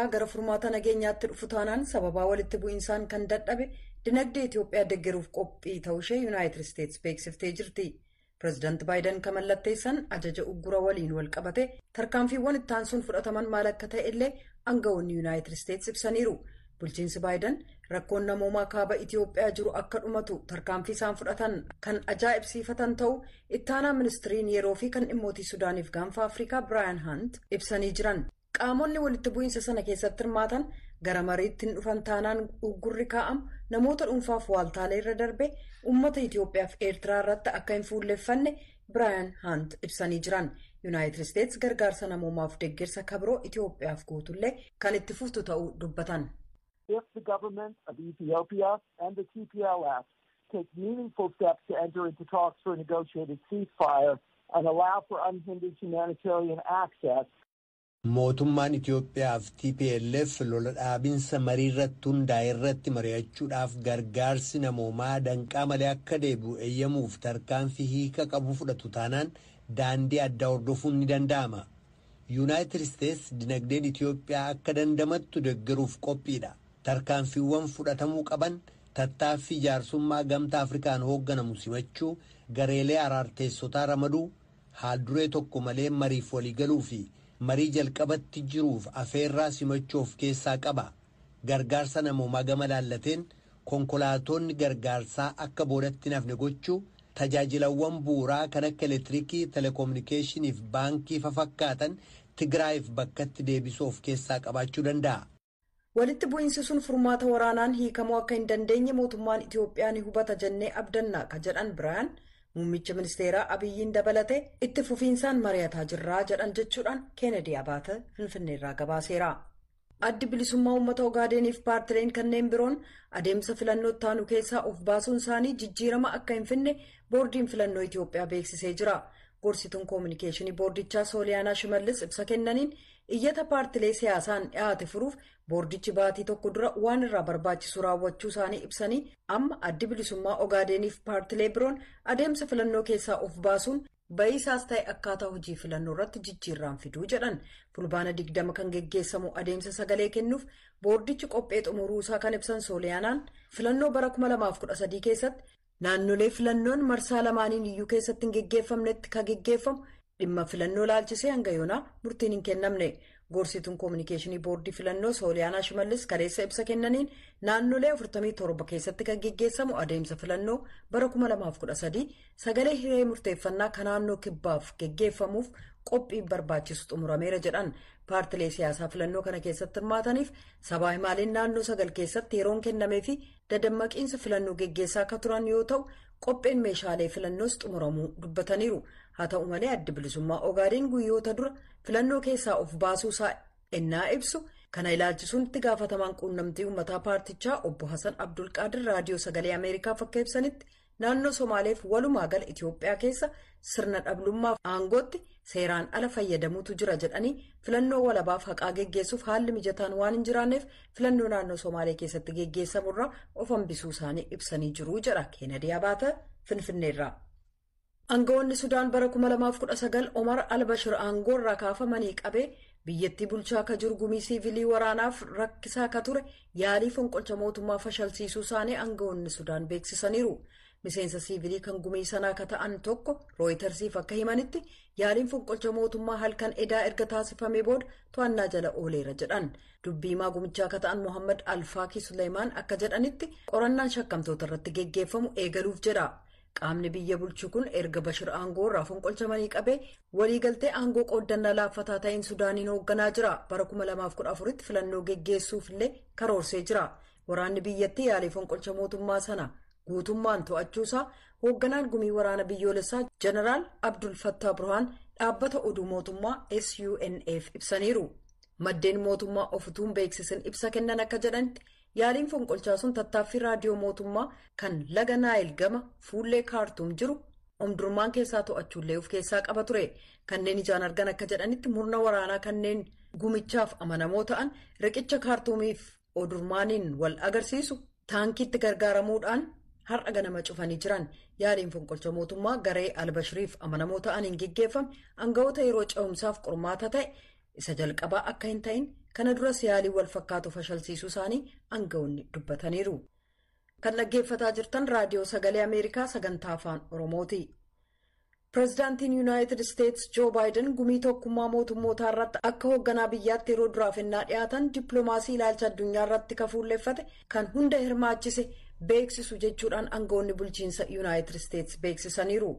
Itoophiyaa gara furmaata nageenyaatti dhufu taanaan sababaa walitti bu'insaan kan dadhabe dinagdee Itoophiyaa deeggaruuf qophii ta'uu ishee Yuunaayitid Isteetsi beeksiftee jirti. Pireezidaanti Baayiden kan mallatteessan ajaja uggura waliin wal qabate tarkaanfiiwwan itti aansuun fudhataman maal akka ta'e illee aangawoonni Yuunaayitid Isteetsi ibsaniiru. Bulchiinsi Baayiden rakkoon namoomaa kaaba Itoophiyaa jiru akka dhumatu tarkaanfii isaan fudhatan kan ajaa'ibsiifatan ta'u itti aanaa ministiriin yeroo fi kan dhimmootii Sudaaniif gaanfa Afrikaa Biraayan Haant ibsanii jiran. Qaamonni walitti bu'iinsa sana keessatti hirmaatan gara mariitti hin dhufan taanaan uggurri kaa'amu namoota dhuunfaaf waaltaalee irra darbe uummata Itoophiyaaf Eertiraa irratti akka hin fuulleffanne Biraayan Haant ibsanii jiran. Yuunaayitid Isteetsi gargaarsa namoomaaf deeggarsa kabiroo Itoophiyaaf guutullee kan itti fuftu ta'uu dubbatan. If the government of Ethiopia and the TPLF take meaningful steps to enter into talks for a negotiated ceasefire and allow for unhindered humanitarian access. Mootummaan Itoophiyaa fi TPLF lola dhaabinsa marii irratti hundaa'e irratti mari'achuudhaaf gargaarsi namoomaa danqaa malee akka deebi'u eeyyamuuf tarkaanfii hiika qabu fudhatu taanaan daandii addaa hordofuun ni danda'ama. Yuunaayitid Isteetsi dinagdeen Itoophiyaa akka dandamattu deeggaruuf qophiidha. Tarkaanfiiwwan fudhatamuu qaban tattaaffii jaarsummaa gamtaa Afrikaan hoogganamu simachuu, gareelee araarteessotaa ramaduu, haalduree tokko malee mariif waliigaluu fi marii jalqabatti jiruuf afeerraa simachuu of keessaa qaba. Gargaarsa namoomaa gama laallateen konkolaatonni gargaarsaa akka boodatti nafne gochuu, tajaajilawwan bu'uuraa kan akka elektiriikii, teleekoominikeeshinii fi baankii fafakkaatan Tigraayiif bakkatti deebisuu of keessaa qabaachuu danda'a. Walitti bu'iinsi sun furmaata waraanaan hiikamuu akka hin dandeenye mootummaan Itoophiyaa ni hubata jennee abdanna ka jedhan Biraayan muummicha ministeeraa Abiyyiin dabalatee itti fufiinsaan mari'ataa jirraa jedhan jechuudhaan Keenedi Abaata Finfinneerraa gabaaseera. Addi bilisummaa uummata Ogaadeniif paartileen kanneen biroon adeemsa filannoo itti aanu keessaa of baasuun isaanii jijjiirama akka hin finne boordiin filannoo Itoophiyaa beeksisee jira. Gorsituun koominikeeshinii boordichaa Sooliyaanaa Shimallis ibsa kennaniin iyyata paartilee siyaasaan dhiyaate furuuf boordichi baatii tokko dura waan irraa barbaachisu raawwachuu isaanii ibsanii amma addi bilisummaa Ogaadeniif paartilee biroon adeemsa filannoo keessaa of baasuun ba'iisaas ta'e akkaataa hojii filannoo irratti jijjiirraan fiduu jedhan. Fulbaana 20 kan geggeessamu adeemsa sagalee kennuuf boordichi qophee xumuruusaa kan ibsan Sooliyaanaan filannoo bara 2013 keessatti naannolee filannoon marsaa lamaaniin iyyuu keessatti hin geggeeffamnetti kan geggeeffamu dhimma filannoo laalchisee hanga yoonaa murtiin hin kennamne. Gorsituun koominikeeshinii boordii filannoo Sooliyaanaa Shimallis kaleessa ibsa kennaniin naannolee 47 keessatti kan geggeessamu adeemsa filannoo bara 2013 sagalee hiree murteeffannaa kan naannoo kibbaaf geggeeffamuuf qophiin barbaachisu xumurameera jedhan. Paartilee siyaasaa filannoo kana keessatti hirmaataniif sabaa himaaleen naannoo 9 keessatti yeroon kennamee fi dadammaqiinsa filannoo geggeessaa akka turan yoo ta'u qopheen meeshaalee filannoos xumuramuu dubbataniiru. Haa ta'u malee addi bilisummaa Ogaadeen guyyoota dura filannoo keessaa of baasuusaa ennaa ibsu kana ilaalchisuun itti gaafatamaan quunnamtii uummataa paartichaa obbo Hassan Abdulqaadir raadiyoo sagalee Ameerikaaf akka ibsanitti naannoo Somaaleef walumaa gala Itoophiyaa keessa sirna dhablummaaf aangootti seeraan ala fayyadamuutu jira jedhanii filannoo walabaaf haqaa geggeessuuf haalli mijataan waan hin jiraanneef filannoo naannoo Somaalee keessatti geggeessamurraa of hambisuu isaanii ibsanii jiru jedha Keenadi Abaata Finfinneerraa. Aangawoonni Sudaan bara 2019 Omar Albashir aangoo irraa kaafamanii qabee biyyattii bulchaa akka jiru gumii siivilii waraanaaf rakkisaa akka ture yaalii fonqolcha mootummaa fashalsiisuu isaanii aangawoonni Sudaan beeksisaniiru. Miseensa siivilii kan gumii sanaa akka ta'an tokko Rooyitersiif akka himanitti yaaliin fonqolcha mootummaa halkan edaa erga taasifamee booda to'annaa jala ooleera jedhan. Dubbiimaa gumichaa akka ta'an Mohammad Alfaakii Suleymaan akka jedhanitti qorannaan shakkamtoota irratti geggeeffamu eegaluuf jedha. Qaamni biyya bulchu kun erga Bashir aangoo irraa fonqolchamanii qabee waliigaltee aangoo qooddannaa laaffataa ta'een Sudaaniin hoogganaa jira. Bara 2014tti filannoo geggeessuuf illee karoorsee jira. Waraanni biyyattii yaalii fonqolcha mootummaa sana guutummaan to'achuusaa hoogganaan gumii waraana biyyoolessaa Jeneraal Abdul Fattah Burhaan dhaabbata oduu mootummaa SUNF ibsaniiru. Maddeen mootummaa ofutuun beeksisan ibsa kennan akka jedhanitti yaaliin fonqolchaa sun tattaaffii raadiyoo mootummaa kan laga Naayil gama fuullee Kaartuum jiru omdurmaan keessaa to'achuullee of keessaa qaba ture. Kanneen ijaan argan akka jedhanitti murna waraanaa kanneen gumichaaf amanamoo ta'an riqicha Kaartuumiif odurmaaniin wal agarsiisu taankiitti gargaaramuudhaan har'a ganama cufanii jiran. Yaaliin fonqolcha mootummaa garee Albashiriif amanamoo ta'aniin geggeeffame aangawoota yeroo ce'umsaaf qormaata ta'e isa jalqabaa akka hin ta'in Kana duras yaalii wal fakkaatu fashalsiisuu isaanii aangawoonni dubbataniiru. Kan dhaggeeffataa jirtan Raadiyoo Sagalee Ameerikaa sagantaa Afaan Oromooti. Pireezidaantiin Yuunaayitid Isteets Joo Baayiden gumii tokkummaa mootummootaa irratti akka hoogganaa biyyaatti yeroo duraaf ennaa dhiyaatan dippiloomaasii ilaalcha addunyaa irratti kafuulleeffate kan hunda hirmaachise beeksisu jechuudhaan aangawoonni bulchiinsa Yuunaayitid Isteets beeksisaniiru.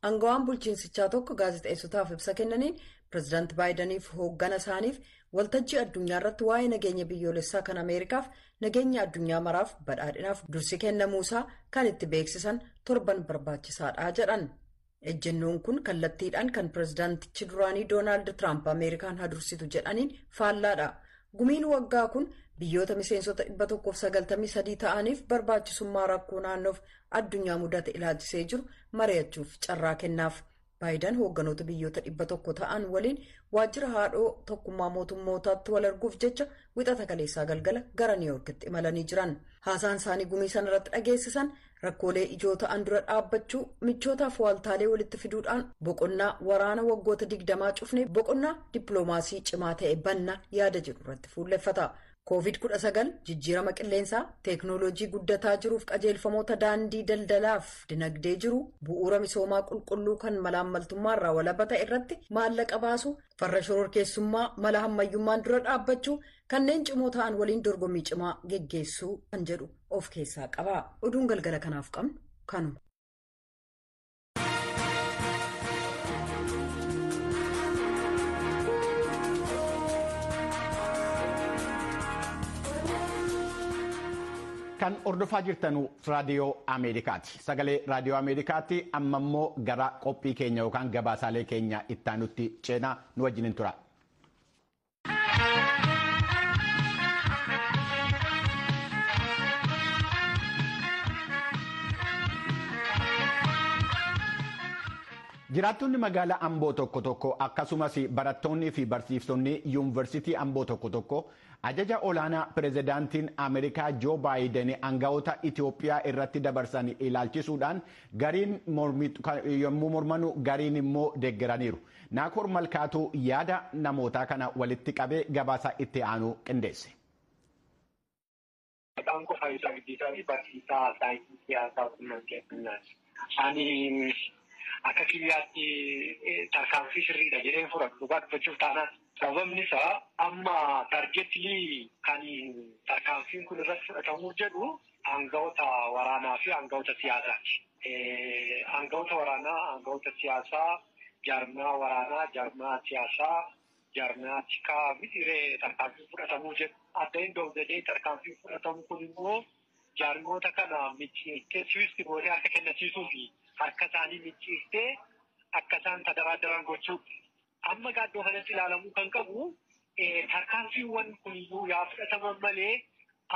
Aangawaan bulchiinsichaa tokko gaazexeessotaaf ibsa kennaniin pireezidaanti Baayidaniif hooggana isaaniif waltajjii addunyaa irratti waa'ee nageenya biyyoolessaa kan Ameerikaaf nageenya addunyaa maraaf badhaadhinaaf dursi kennamuusaa kan itti beeksisan torban barbaachisaadha jedhan. Ejjennoon kun kallattiidhaan kan pireezidaantichi duraanii Doonaald Tiraamp Ameerikaan hadursitu jedhaniin faallaadha. Gumiin waggaa kun biyyoota miseensota 193 ta'aniif barbaachisummaa rakkoo naannoof addunyaa mudate ilaalchisee jiru mari'achuuf carraa kennaaf. Baayiden hoogganoota biyyoota 100 ta'an waliin waajjira haadhoo tokkummaa mootummootaatti wal arguuf jecha wixata kaleessaa galgala gara Niiwuorkitti imalanii jiran. Haasaan isaanii gumii sana irratti dhageessisan rakkoolee ijoo ta'an dura dhaabbachuu, michootaaf waaltaalee walitti fiduudhaan boqonnaa waraana waggoota 20 cufne boqonnaa dippiloomaasii cimaa ta'e banna yaada jedhu irratti fuulleffata. Covid-19, jijjiirama qilleensaa, teeknooloojii guddataa jiruuf qajeelfamoota daandii daldalaaf dinagdee jiru, bu'uura misoomaa qulqulluu kan malaammaltummaa irraa walaba ta'e irratti maallaqa baasu, farra shororkeessummaa mala hammayyummaan dura dhaabbachuu, kanneen cimoo ta'an waliin dorgommii cimaa geggeessuu kan jedhu of keessaa qaba. Oduun galgala kanaaf qabnu kanuma. Kan hordofaa jirtanu Raadiyoo Ameerikaati. Sagalee Raadiyoo Ameerikaatti amma immoo gara qophii keenya yookaan gabaasaalee keenya ittaanutti ceenaa, nu wajjin tura. Jiraattonni magaalaa Amboo tokko tokko akkasumas barattoonnii fi barsiiftonni yuunivarsiitii Amboo tokko tokko ajaja olaanaa pirezidaantiin Ameerikaa Joo Baayiden aangawoota Itoophiyaa irratti dabarsan ilaalchisuudhaan gariin yommuu mormanu gariin immoo deeggaraniiru. Naakoor Malkaatuu yaada namootaa kana walitti qabee gabaasa itti aanu qindeesse. Maqaan koo Faayisaa Guddisaa fi barsiisaa saayinsii siyaasaa quunnamtii addunyaati. Ani akka kiyyaatti tarkaanfii sirriidha jedhee fudhatu dhugaa dubbachuuf taanaan. Sababni isaa amma targeetlii kan tarkaanfiin kun irratti fudhatamuu jedhu aangawoota waraanaa fi aangawoota siyaasaati. Aangawoota waraanaa, aangawoota siyaasaa, jaarmaa waraanaa, jaarmaa siyaasaa, jaarmaa tikaa miti tarkaanfiin fudhatamuu jedhu. At the end of the day tarkaanfiin fudhatamu kun immoo jaarmoota kana micciirtee siwiisti gootee harka kennisiisuu fi harka isaanii micciirtee akka isaan tadaraadaran gochuu. Amma gaaddoo kanatti ilaalamuu kan qabu tarkaanfiiwwan kuniyyuu yaa fudhataman malee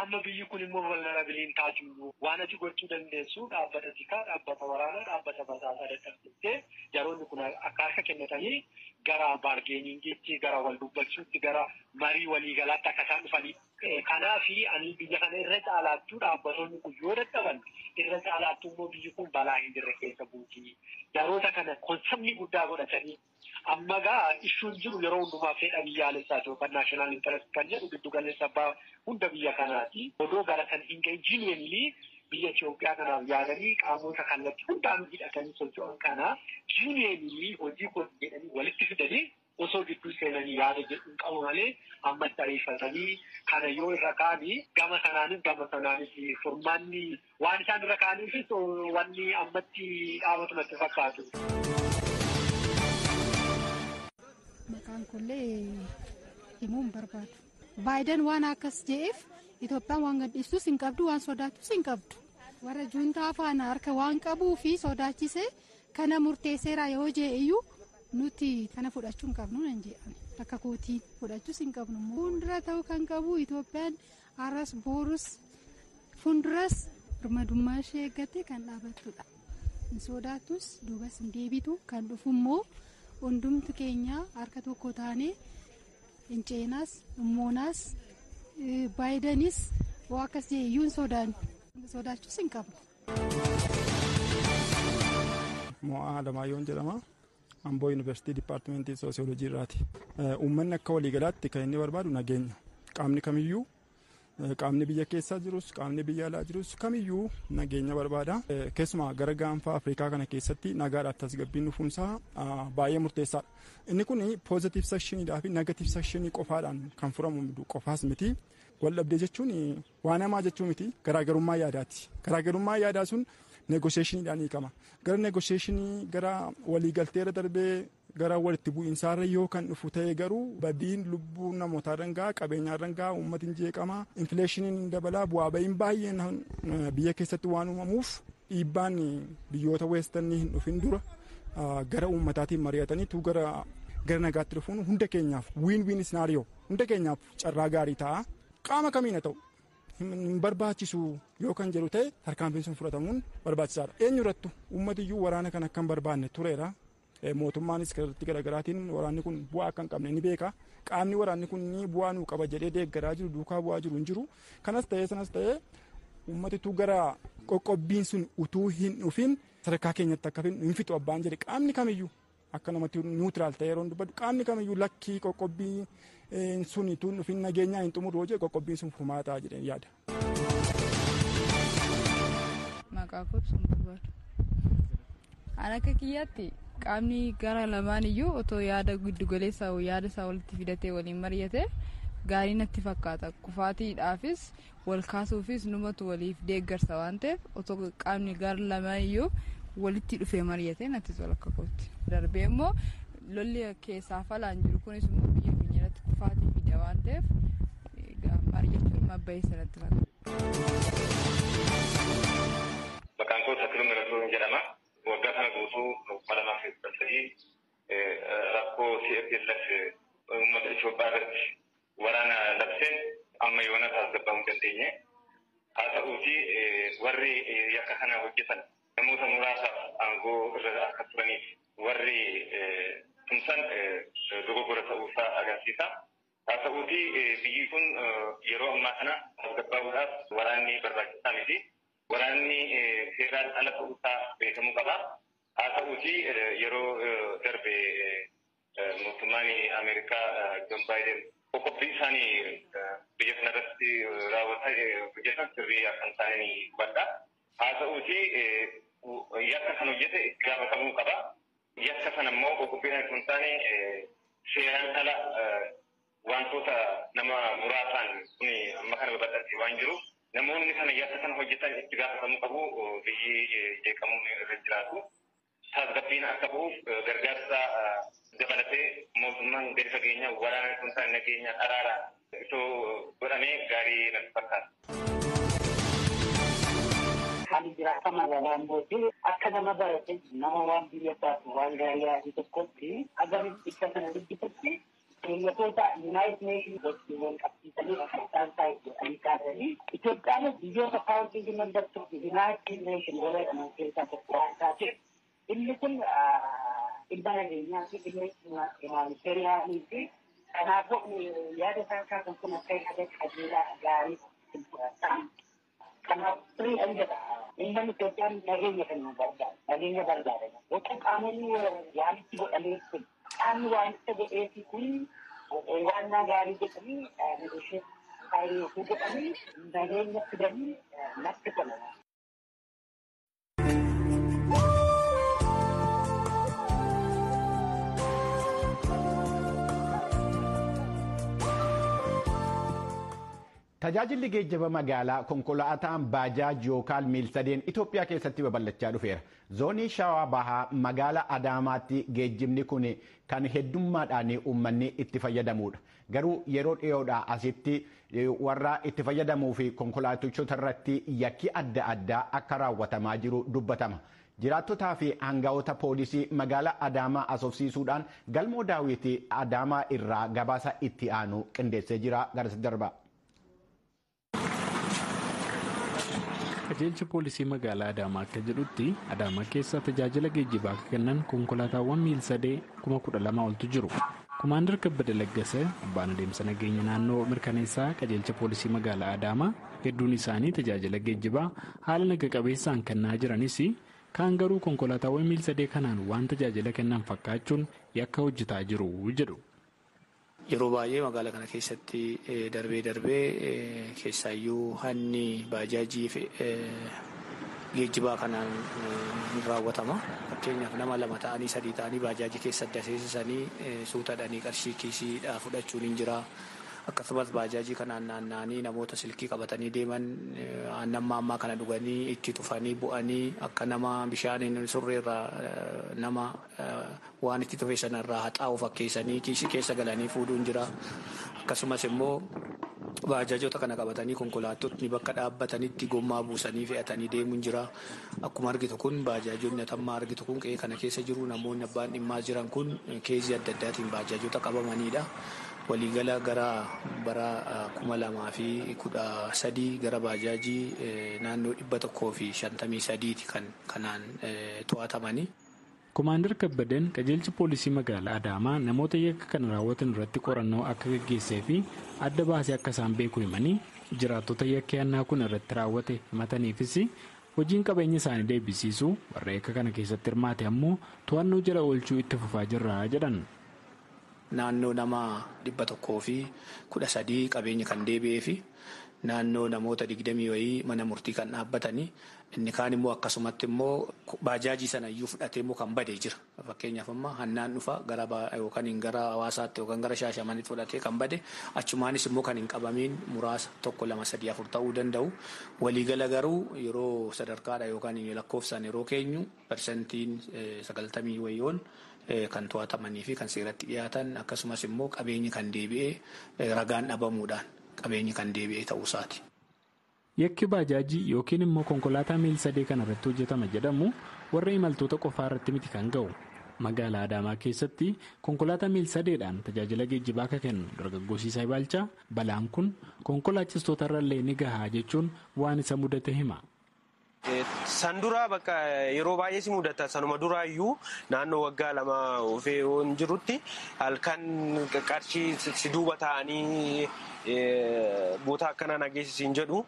amma biyyi kun immoo vulnerabiliin taatu waan ati gochuu dandeessu dhaabbata tikaa, dhaabbata waraanaa, dhaabbata basaasaa dadhabsiistee jaroonni kun akka harka kennatanii gara baargeeningiitti, gara wal dubbachuutti, gara marii waliigalaatti akka isaan dhufanii. Kanaafi ani biyya kana irra caalaattuu dhaabbatoonni kun yoo dadhaban irra caalaattuu immoo biyyi kun balaa hin jirre keessa buuti. Jaroota kana konseptii guddaa godhatanii amma gaa issuun jiru yeroo hundumaa fedha biyyaalessaati yookaan national interest kan jedhu giddu galeessa abbaa hunda biyya kanaati. Odoo gara kan hin gahin genuinely biyya Itoophiyaa kanaaf yaadanii qaamota kallattii hundaan hidhatanii socho'an kana genuinely hojii kun jedhanii walitti fidanii osoo gidduu seenanii yaada jedhu qabu malee ammas ariifatanii kana yoo irra kaanii gama sanaanis furmaanni waan isaan irra kaaniifis wanni ammatti dhaabatu natti fakkaatu. Maqaan kollee himuu hin barbaadu. Baayiden waan akkas je'eef Itoophiyaan waan gadhiistus hin qabdu, waan sodaatus hin qabdu. Warra juuntaa faana harka waan qabuu fi sodaachise kana murteesseera yoo je'e iyyuu nuti kana fudhachuu hin qabnu nan jedhan. Akka kootiin fudhachuus hin qabnu. Fuuldura ta'uu kan qabu Itoophiyaan har'as boorus fuulduras birmadummaa ishee eeggattee kan dhaabattudha. Hin sodaattus, duubas hin deebitu. Kan dhufu immoo hundumti keenya harka tokko taanee hin ceenaas hin. Baayidanis waa akkas jedhe iyyuu hin sodaachuus hin qabnu. Mo'aa Alamaayoon jedhama. Amboo Yuunivarsiitii Dipaartimentii Soosiyoolojii irraati. Uummanni akka waliigalaatti kan inni barbaadu nageenya. Qaamni kamiyyuu qaamni biyya keessa jirus qaamni biyya alaa jirus kamiyyuu nageenya barbaada. Keessumaa gara gaanfa Afrikaa kana keessatti nagaadhaaf tasgabbiin dhufuunsaa baay'ee murteessaadha. Inni kun positive sectioniidhaa fi negative sectionii qofaadhaan kan furamu qofaas miti. Waldhabdee jechuun waan hamaa jechuu miti, garaagarummaa yaadaati. Garaagarummaa yaadaa sun negotiationiidhaan hiikama. Gara negotiationii gara waliigalteerra darbee gara walitti bu'iinsaarra yoo kan dhufu ta'e garuu badiin lubbuu namootaa dhangaa, qabeenyaa dhangaa, uummatni jeeqama, infleeshiniin dabalaa, bu'aa ba'iin baay'een biyya keessatti waan uumamuuf dhiibbaan biyyoota weestanii hin dhufin dura gara uummataatiin mari'ataniitu gara nagaatti dhufuun hunda keenyaaf win win scenario hunda keenyaaf carraa gaarii ta'a. Qaama kamiin haa ta'u hin barbaachisu yoo kan jedhu ta'e tarkaanfiin sun fudhatamuun barbaachisaadha. Eenyurrattu uummatiyyuu waraana kan akka hin barbaanne tureera. Mootummaanis kallattii garaagaraatiin waraanni kun bu'aa akka hin qabne ni beeka. Qaamni waraanni kun ni bu'aa nuu qaba jedhee deeggaraa jiru duukaa bu'aa jiru hin jiru. Kanas ta'ee sanas ta'ee uummatitu gara qoqqobbiin sun utuu hin dhufin sadarkaa keenyatti akka hin fixu abbaan jedhe qaamni kamiyyuu akka namatti niwutiraal ta'ee yeroo dubbatu qaamni kamiyyuu lakkii qoqqobbiin sun utuu hin dhufin nageenyaa hin xumuru jedhe qoqqobbiin sun furmaataa jedheen yaada. Maqaa koo ibsuun barbaadu. Ani akka kiyyaatti qaamni gara lamaan iyyuu otoo yaada giddugaleessaa yaada isaa walitti fidatee waliin mari'ate gaarii natti fakkaata. Kufaatiidhaafis wal kaasuufis numatu waliif deeggarsa waan ta'eef otoo qaamni gara lamaan iyyuu walitti dhufee mari'ate natti tola akka kootti. Darbee immoo lolli keessaa falaan jiru kunis immoo biyya keenya irratti kufaatii fida waan ta'eef mari'achuun mabbayeessa natti fakkaata. Maqaan koo Sakiruu Miratuu jedhama. Waggaa kana guutuu 2013 rakkoo CFLF uummata Itoophiyaa irratti waraana labseen amma yoona tasgabbaa'uu hin dandeenye. Haa ta'uuti warri yakka kana hojjetan namoota muraasaaf aangoo irra akka turaniif warri tumsan dogoggora ta'uusaa agarsiisa. Haa ta'uuti biyyi kun yeroo ammaa kana tasgabbaa'uudhaaf waraanni barbaachisaa miti. Waraanni seeraan ala ta'uusaa beekamuu qaba. Haa ta'uuti yeroo darbe mootummaan Ameerikaa Joon Baayiden qoqqobbii isaanii biyya kanarratti raawwatan hojjetan sirrii akka hin taane hubadha. Haa ta'uuti yakka kan hojjete itti gaafatamuu qaba. Yakka sana immoo qoqqobbii kan hin taane seeraan ala wantoota nama muraasaan kun amma kana babal'atee waan jiruuf namoonni kana yakka kana hojjetan itti gaafatamuu qabu, biyyi jeeqamuun irra jiraatu. Tasgabbiin akka bu'uuf gargaarsa dabalatee mootummaan gadi fageenya waraana kun taane nageenya araara itoo godhamee gaarii natti fakkaata. Haalli jiraatama walaan booddee akka nama barate nama waan biyya isaaf waan gaarii yaadu tokkotti agamitti ibsa kana dubbisatti keeyyatoota United Nations wajjin wal qabsiisanii akka isaan taa'e jedhanii kaasanii Itoophiyaanis biyyoota founding members of United Nations warra jedhaman keessaa tokko waan taateef inni kun dhimma nageenyaa fi dhimma humanitariyaanii fi kanaafuu yaada isaan kaasan kun akka yaada qajeelaa gaarii fudhata. Kanaaf firii an jedha. Uummanni Itoophiyaan nageenya kan barbaada. Nageenya barbaada. Otoo qaamonni waamichi godhamee kun qaamni waamicha godheefi kun waan gaarii jedhanii negoosheet gaarii osoo godhanii nageenya fidanii natti tola. Tajaajilli geejjiba magaalaa konkolaataan baajaaj yookaan miil-sadeen Itoophiyaa keessatti babal'achaa dhufeera. Zoonii Shawaa Bahaa magaalaa Adaamaatti geejjibni kun kan heddummaadhaan uummanni itti fayyadamudha. Garuu yeroo dhiyoodhaa asitti warra itti fayyadamuu fi konkolaattota irratti yakki adda addaa akka raawwatamaa jiru dubbatama. Jiraattotaa fi aangawoota poolisii magaalaa Adaamaa asoofsiisuudhaan galmoo daawwitii Adaamaa irraa gabaasa itti aanu qindeessee jira. Garas darba. Qajeelchi poolisii magaalaa Adaamaa akka jedhutti Adaamaa keessa tajaajila geejjibaa akka kennan konkolaataawwan miil-sadee 12,000 oltu jiru. Kumaandar Kabbada Laggasee abbaan adeemsa nageenya naannoo mirkaneessaa qajeelcha poolisii magaalaa Adaamaa hedduun isaanii tajaajila geejjibaa haala naga qabeessaan kennaa jiranis kaan garuu konkolaataawwan miil-sadee kanaan waan tajaajila kennan fakkaachuun yakka hojjetaa jiru jedhu. Yeroo baay'ee magaalaa kana keessatti darbee darbee keessaayyuu hanni baajaajii geejjibaa kanaan raawwatama. Fakkeenyaaf nama 2 ta'anii 3 ta'anii baajaajii keessa adda seensisanii suutadhanii qarshii kiisiidhaa fudhachuun hin jira. Akkasumas baajaajii kanaan naanna'anii namoota silkii qabatanii deeman aannan maammaa kana dhuganii itti tufanii bu'anii akka nama bishaan hin surreerraa nama waan itti tufe sanarraa haxaa'u fakkeessanii kiisii keessa galanii fuudhuun jira. Akkasumas immoo baajaajota kana qabatanii konkolaattotni bakka dhaabbatanitti gommaa buusanii fe'atanii deemuun jira. Akkuma argitu kun baajaajonni atammaa argitu kun qe'ee kana keessa jiru namoonni abbaan dhimmaa jiran kun keezii adda addaatiin baajaajota qabamanidha. Waliigala gara bara 2013 gara baajaajii naannoo 153 kan kanaan to'atamani. Komaandar Kabbadeen qajeelchi poolisii magaalaa Adaamaa namoota yakka kana raawwatan irratti qorannoo akka gaggeessee fi adda baasee akka isaan beeku himanii jiraattota yakka yannaa kun irratti raawwate himataniifis hojiin qabeenya isaanii deebisiisuu warra yakka kana keessatti hirmaate ammoo to'annoo jala oolchuu itti fufaa jirra jedhan. Naannoo nama 113 qabeenya kan deebi'ee fi naannoo namoota 20 wayii mana murtii kan dhaabbatanii inni kaan immoo akkasumatti immoo baajaajii sana iyyuu fudhatee immoo kan badee jira. Fakkeenyaaf amma hannaan dhufa gara yookaan gara hawaasaatti yookaan gara Shaashamanitti fudhatee kan bade achumaanis immoo kan hin qabamiin muraasa 1 2 3 4 ta'uu danda'u. Waliigala garuu yeroo sadarkaadha yookaan lakkoofsaan yeroo keenyu parsantiin 90 wayii ol kan to'atamanii fi kan seeratti dhiyaatan akkasumas immoo qabeenyi kan deebi'ee ragaan dhabamuudhaan qabeenyi kan deebi'ee ta'uusaati. Yakki baajaajii yookiin immoo konkolaataa miil sadee kana irratti hojjetama jedhamu warra imaltoota qofaa irratti miti kan ga'u. Magaalaa Adaamaa keessatti konkolaataa miil sadeedhaan tajaajila geejjibaa akka kennu dargaggoo Siisaay Baalchaa balaan kun konkolaachistoota irrallee ni gahaa jechuun waan isa mudate hima. San duraa bakka yeroo baay'ee si mudata. Sanuma duraayyuu naannoo waggaa 2 ofee yoon jirutti halkan qarshii si duuba taa'anii boota akkanaa na geessisiin jedhu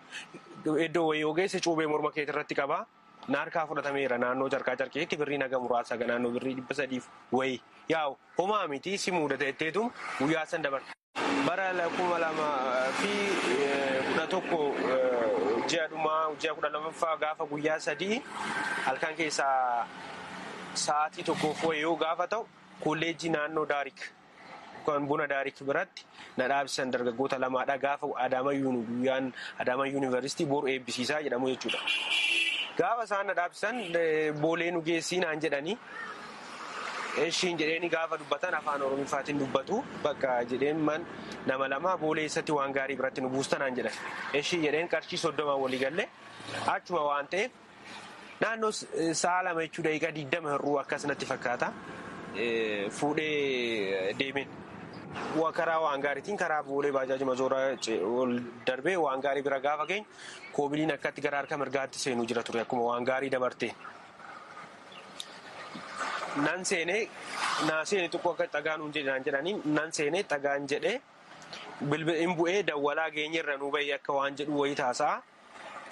iddoo wayii yoo geesse cuubee morma keetii irratti qaba. Naarkaa fudhatameera naannoo carqaa carqeetti birrii naga muraasa naannoo birrii 300 wayii. Yaa'u homaa miti si mudata jetteetu guyyaa san dabarta. Bara 2011 ji'a dhumaa ji'a 12ffaa gaafa guyyaa 3 halkan keessaa sa'aatii 1 yoo gaafa ta'u kolleejjii naannoo Daarik kan buna Daarik biratti na dhaabsisan dargaggoota lamaadha gaafa Adaama guyyaan Adaama yuunivarsiitii boru eebbisiisaa jedhamu jechuudha. Gaafa isaan na dhaabsisan boolee nu geessii naan jedhanii. Ishiin jedheeni gaafa dubbatan afaan Oromootiin dubbatu bakka jedheen man nama lama boolee eessatti waan gaarii biratti nu buustanaan jedhan. Ishii jedheen qarshii 30 walii galle achuma waan ta'eef naannoo sa'a 2 jechuu daqiiqaa 20 hir'uu akkas natti fakkaata fuudhee deemeen. Karaa waan gaariitiin karaa boolee baajaajii mazooraa ol darbee waan gaarii bira gaafa geenyu koobiliin akkatti gara harka mirgaatti seenuu jira ture akkuma waan gaarii dabarte. Nan seenee naa seene tokko akka dhagaan nuun jedhan jedhanii nan seenee dhagaan jedhee bilbilin bu'ee dawwalaa geenyerra nu bahi akka waan jedhu wayii taasa'a.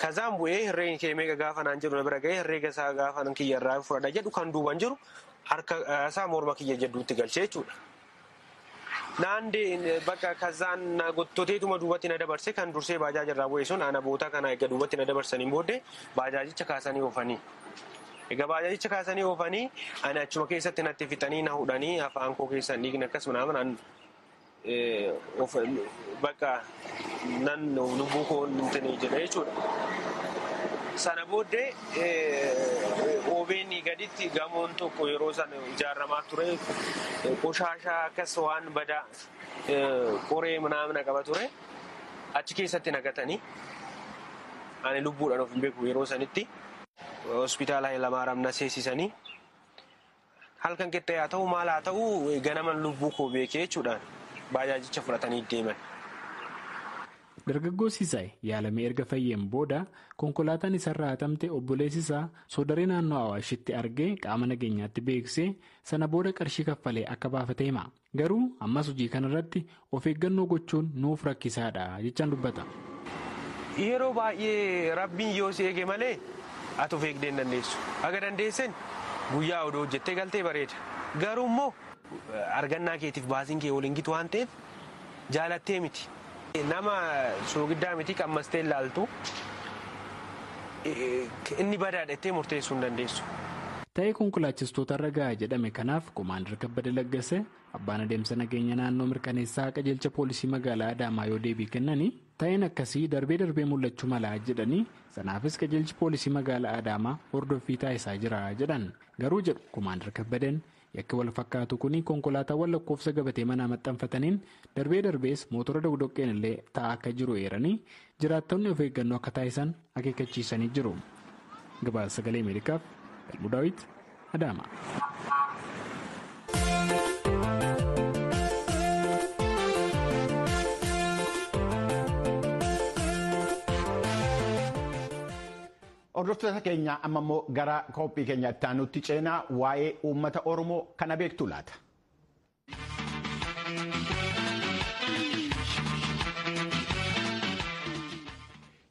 Kazaan bu'ee herreen kee meeqa gaafa naan jedhu na bira ga'ee herreega isaa gaafa nan kiyya irraa fudhadha jedhu kan duuban jiru harka isaa morma kiyya jedhuutti galchee jechuudha. Naan bakka kazaan na gottoteetuma duubatti na dabarse kan dursee baajaaja irraa bu'e sun ana boota kana egaa duubatti na dabarsaniin booddee baajaajicha kaasanii oofanii. Egaa baajaajicha kaasanii oofanii ani achuma keessatti natti fixanii na hudhanii afaan koo keessan dhiigni akkasuma naaman bakka nan lubbuu koo hin jedhe jechuudha. Sana booddee OBN gaditti gamoon tokko yeroo sana ijaaramaa ture qoshaashaa akkas waan badaa qoree manaamna qaba ture achi keessatti nagatanii ani lubbuudhaan of hin beeku yeroo sanitti. Hospitaala Hayilamaariyaam na seessisanii halkan qixxee haa ta'u maal haa ta'u ganaman lubbuu koo beekee jechuudhaan baajaajicha fudhatanii deeman. Dargaggoo Siisaay yaalamee erga fayyeen booda konkolaataan isarraa hatamte obboleessi isaa soodaree naannoo Awaashitti argee qaama nageenyaatti beeksisee sana booda qarshii kaffalee akka baafate hima. Garuu ammas hojii kanarratti of eeggannoo gochuun nuuf rakkisaadha jechaan dubbata. Yeroo baay'ee rabbiin yoo si eege malee ati of eegdee hin dandeessu. Haga dandeesseen guyyaa odoo hojjettee galtee bareeda. Garuu immoo argannaa keetiif baasiin kee waliin gitu waan ta'eef Jaalattee miti. Nama soogiddaa miti qammastee ilaaltu inni badaadha jettee murteessuu hin dandeessu. Ta'ee konkolaachistoota irra gahaa jedhame kanaaf Komaandar Kabbada Laggase abbaan adeemsa nageenya naannoo mirkaneessaa qajeelcha poolisii magaalaa Adaamaa yoo deebii kennanii ta'een akkasii darbee darbee mul'achuu malaa jedhanii sanaafis qajeelchi poolisii magaalaa Adaamaa hordoffii taasisaa jira jedhan garuu jedhu Komaandar Kabbadeen yakki wal fakkaatu kun konkolaataawwan lakkoofsa gabatee manaa maxxanfataniin darbee darbees mootora doqdoqqeen illee taa'aa akka jiru eeranii jiraattonni of eeggannoo akka taasisan akeekkachiisanii jiru. Gabaasa Sagalee Ameerikaaf Galmuu Daawit Adaama. Hordoftoota keenya amma immoo gara qophii keenya itti aanutti ceenaa waa'ee uummata Oromoo kana beektu laata?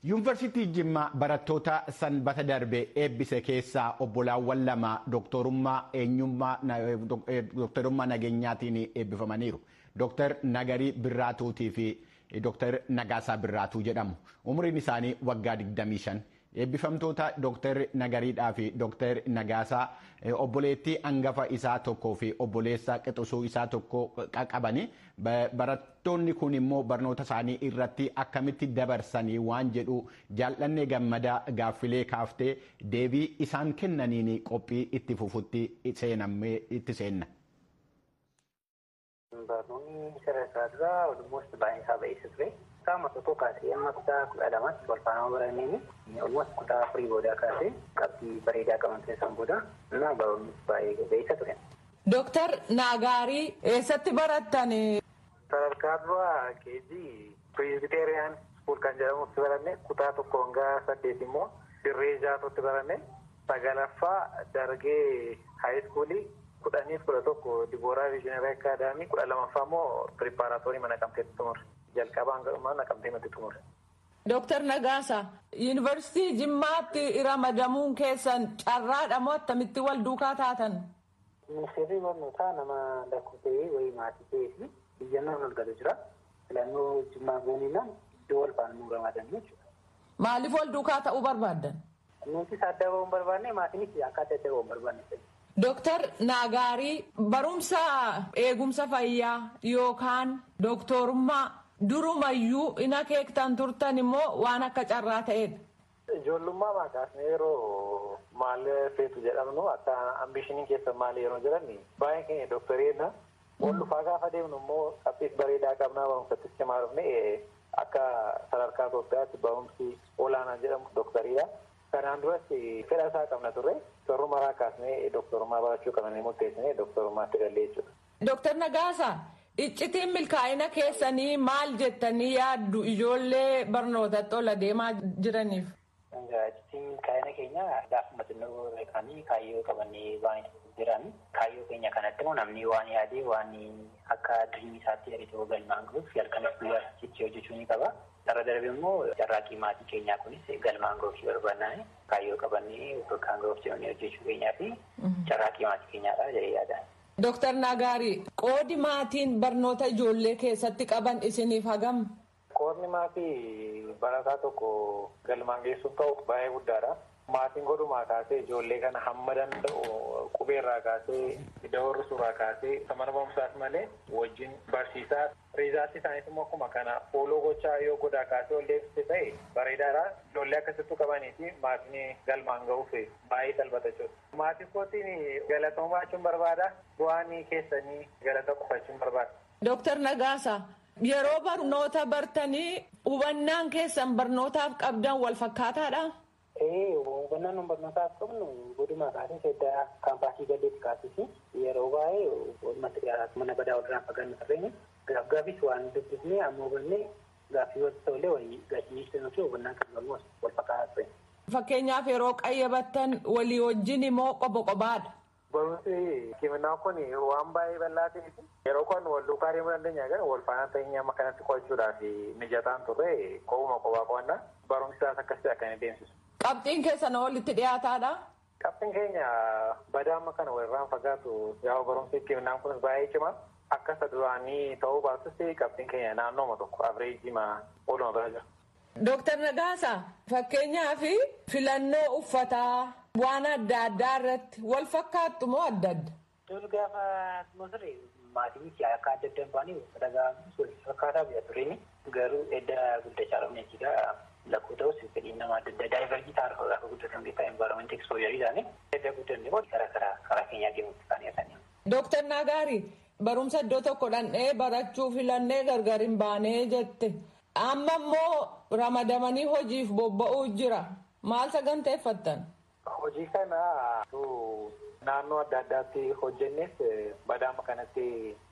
Yuunivarsiitii Jimmaa barattoota sanbata darbe eebbise keessaa obbolaawwan lama dooktorummaa nageenyaatiin eebbifamaniiru. Dooktar Nagarii Birraatuutii fi Dooktar Nagaasaa Birraatuu jedhamu. Umriin isaanii waggaa 25. Eebbifamtoota Dooktar Nagariidhaa fi Dooktar Nagaasaa obboleettii hangafa isaa tokkoo fi obboleessa qixusuu isaa tokko qabani. Barattoonni kun immoo barnoota isaanii irratti akkamitti dabarsanii waan jedhu jaallannee gammadaa gaaffilee kaaftee deebii isaan kennaniin qophii itti fufutti itti seenna. Barnoonni sadarkaa duraa olmoos baay'ee isaa ba'eessa ture. Qaama tokko kaasee amma kutaa 12tti wal faana baranneen olmoos kutaa 4 boodaa kaasee qabxii bareedaa qaban keessan booda na barnoonni baay'ee ba'eessa ture. Dooktar Naagaarii eessatti barattan? Sadarkaa duraa keejii Pireeziteeriyaan iskuul kan jedhamutti baranne kutaa 1 hanga 8 immoo dirree jaatotti baranne 9ffaa dargee haayiskuulii 10 fi 11 Dibooraa Viijinarii Akaadaamii 12ffaa immoo piripaaraatoorii mana Naqamteetti xumure. Jalqabaa hanga dhumaa Naqamteetti xumure. Dooktar Nagaasa, Yuunivarsiitii Jimmaatti ramadamuun keessan carraadha moo akkamitti wal duukaa taatan? Ministeerri barnootaa nama lakkoofsee wayii maatii ta'ee fi biyyannaan ol galu jira. Filannoo Jimmaa gooniinaan iddoo wal faana nu ramadan jechuudha. Maaliif wal duukaa ta'uu barbaaddan? Nutis adda ba'uu hin barbaanne maatiinis akka adda adda ba'uu hin barbaanne. Dooktar Naagaarii barumsa eegumsa fayyaa yookaan dooktorummaa durumayyuu in akeektan turtan immoo waan akka carraa ta'edha. Ijoollummaa maqaasni yeroo maal feetu jedhamnu akka ambishiniin keessa maal yeroo jedhan baay'een keenya dooktarii Ol dhufaa gaafa deemnu immoo qabxiis bareedaa qabnaa barumsattis cimaa dhufne akka sadarkaa Itoophiyaatti barumsi olaanaa jedhamu dooktariidha. Kanaan duras fedha isaa qabna turre torrumaraa kaasnee dooktorummaa barachuu qabnanii murteessinee dooktorummaatti galle jechuudha. Dooktar Nagaasaa, iccitiin milkaa'ina keessanii maal jettanii yaaddu ijoollee barnootatti ol adeemaa jiraniif? Iccitiin milkaa'ina keenya gaafuma xinnoo kaanii kaayyoo qabannee waan jiran kaayyoo keenya kanatti immoo namni waan yaadee waan akka diriimii isaatti yaade galmaan gahuuf halkanis guyyaa cichee hojjechuu ni qaba. Sarara darbe immoo carraaqqii maatii keenyaa kunis galmaan gahuuf barbaannaan kaayyoo qabannee bakkaan gahuuf jedhanii hojjechuu keenyaa fi carraaqqii maatii keenyaadha jedhee yaada. Dooktar Nagaarii, qoodi maatiin barnoota ijoollee keessatti qaban isiniif hagam? Qoodni maatii barataa tokko galmaan geessuuf ta'u baay'ee guddaadha. Maatiin godhumaa kaasee ijoollee kana hamma danda'u qubeerraa kaasee dabarsuurraa kaasee mana barumsaas malee wajjin barsiisaa riizaatti isaaniis immoo akkuma kana fooloo gochaa yoo godaa kaasee ol deebisee ta'e bareedaadha. Ijoollee akkasittuu qabanii fi maatiin galmaan gahuuf baay'ee salphata jechuudha. Maatii kootiin galatoomaa jechuun barbaada. Bu'aan keessanii galata qofachuun barbaada. Dooktar Nagaasaa, yeroo barnoota bartanii hubannaan keessan barnootaaf qabdan wal fakkaataadha? Hubannaan nuyi barnootaaf qabnu godhumaa kaasee seddaa kaampaasii galleetti kaasisi yeroo baay'ee walumatti dhiyaatu mana badaa walirraan fagaannu tarreen gaaf gaafis waan dubbisnee amma hubannee gaaffii wal ta'ullee walii gaafii fi hubannaan kan qabnu wal fakkaataa ture. Fakkeenyaaf yeroo qayyabattan walii wajjin immoo qoba qobaadha. Barumsi hikimnaa kun waan baay'ee bal'aa ta'eef yeroo kan wal duukaa deemuu dandeenya garuu wal faana ta'ee amma kanatti qo'achuudhaaf mijataan turre qobuma qobaa qo'annaa barumsi isaas akkasitti akka inni deemsisu. Qabxiin keessan walitti dhiyaataadha. Qabxiin keenya badaa amma kana walirraan fagaatu yaa'u barumsi hikimnaan kunis baay'ee cimaa. Akka isa duraanii ta'uu baatus qabxiin keenya naannooma tokko avireejii ooluma bira jira. Dooktar Nagaasaa fakkeenyaaf filannoo uffataa waan adda addaa irratti wal fakkaattu moo adda adda? Dur gaafa ture maatiin akka adda adda hin baane uffata gaafa wal fakkaataa bita tureen garuu edda guddachaa dhufne jechuudha. Lakkoo ta'us fedhiin nama adda addaa daayivarjii ta'an gaafa guddatan beekaa envaayiroomantii ekspoojaarii isaanii edda guddanne immoo karaa karaa karaa keenyaa deemuutti isaanii isaanii. Dooktar Nagaari barumsa iddoo tokko dhandhee barachuu filannee gargar hin baanee jette. Amma immoo ramadamanii hojiif bobba'uu jira. Maal saganteeffattan? Hojii kana naannoo adda addaatti hojjennes badaama kanatti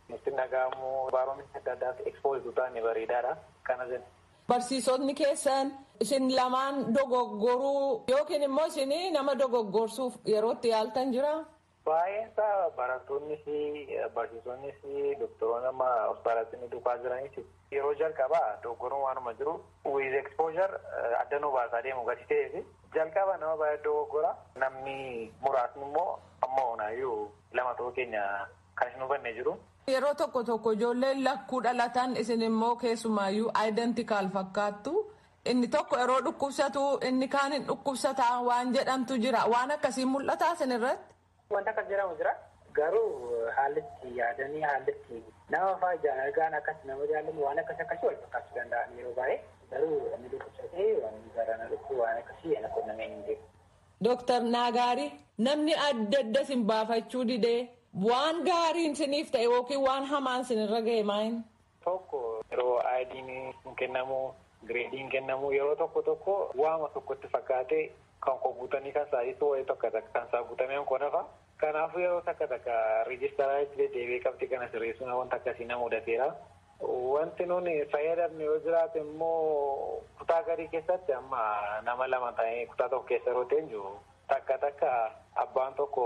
nutti dhaga'amu barumsa adda addaatti ekspoozii taane bareedaadha. Kana jenna. Barsiisonni keessan isin lamaan dogoggoruu yookiin immoo isin nama dogoggorsuuf yerootti yaaltan jira? Baay'een isaa barattoonnis barsiisonnis doktoroonni amma hospitaalatti nu duukaa jiranis yeroo jalqabaa dogoggoruun waanuma jiru with exposure adda nu baasaa deemu gadi ta'eef jalqaba nama baay'ee dogoggora namni muraasni immoo amma onaayyuu lama ta'uu keenya kan hin hubanne jiru. Yeroo tokko tokko ijoolleen lakkuu dhalatan isin immoo keessumaayyuu identikaal fakkaattu. Inni tokko yeroo dhukkubsatu inni kaan hin dhukkubsataa waan jedhamtu jira. Waan akkasii mul'ataa isin irratti? Wanta akkas jedhamu jira. Garuu haalli itti yaadanii haalli itti nama fa'aa ijaan argaan akkas nama jaallatu waan akkas akkasii wal fakkaachuu danda'an yeroo baay'ee. Garuu inni dhukkubsatee waan garaan dhukkubu waan akkasii ana qunnamee hin beeku. Dooktar Naagaari namni adda adda isin baafachuu didee waan gaariin isiniif ta'e yookiin waan hamaan isinirra ga'e maayin? Tokko yeroo aayidiin hin kennamu, gireediin kennamu yeroo tokko tokko waama tokkotti fakkaatee kan koo guutanii kan saayisuu wayii tokko takka kan isaa guutamee kan nafa. Kanaafuu yeroo takka takka rijistaraa itti deddeebi'ee qabxii kana sirreessuun wanta akkasii na mudateera. Wanti nuni fayyadamne yoo jiraate immoo kutaa garii keessatti amma nama lama ta'ee kutaa tokko keessa yeroo teenyu takka takka abbaan tokko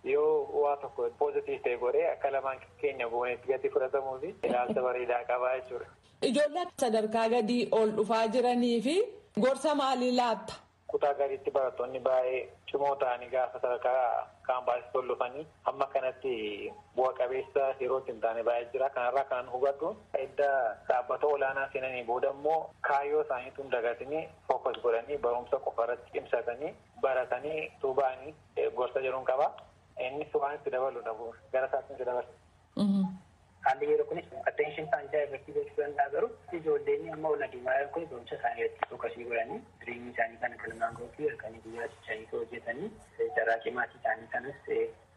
yoo waa tokko poozitiif ta'e godhee akka lamaan keenya goonetti gadi fudhatamuu fi ilaalcha bareedaa qabaa jechuudha. Ijoollee sadarkaa gadii ol dhufaa jiranii fi gorsa maalii laatta? Kutaa gadiitti barattoonni baay'ee cimoo ta'anii gaafa sadarkaa kaampaasitti ol dhufanii hamma kanatti bu'a qabeessa yeroo itti hin taane baay'ee jira. Kanarraa kanan hubadhu edda dhaabbata olaanaa seenanii booda immoo kaayyoo isaaniitu hin dagatinii fookas godhanii barumsa qofa irratti cimsatanii baratanii tuubaanii gorsa jedhuun qaba. Innis waan itti dabalu dhabu gara isaatti itti dabala. Haalli yeroo kunis attention isaanii daayivartii gochuu danda'a garuu ijoolleen amma ol adeemaa jiran kun barumsa isaanii irratti fookasii godhanii jireenya isaanii kana galmaan ga'uu halkanii guyyaa cichanii hojjetanii carraaqii maatii isaanii kanas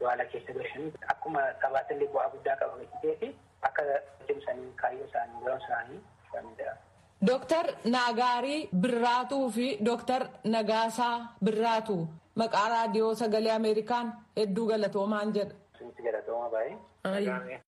haala keessa galchanii akkuma sabaatti illee bu'aa guddaa qaba gatii fi akka cimsanii kaayyoo isaanii barumsa isaanii danda'ama. Dooktar Naagaarii Birraatuu fi Dooktar Nagaasaa Birraatuu maqaa raadiyoo sagalee Ameerikaan hedduu galatoomaan jedha. Galatoomaa baay'ee.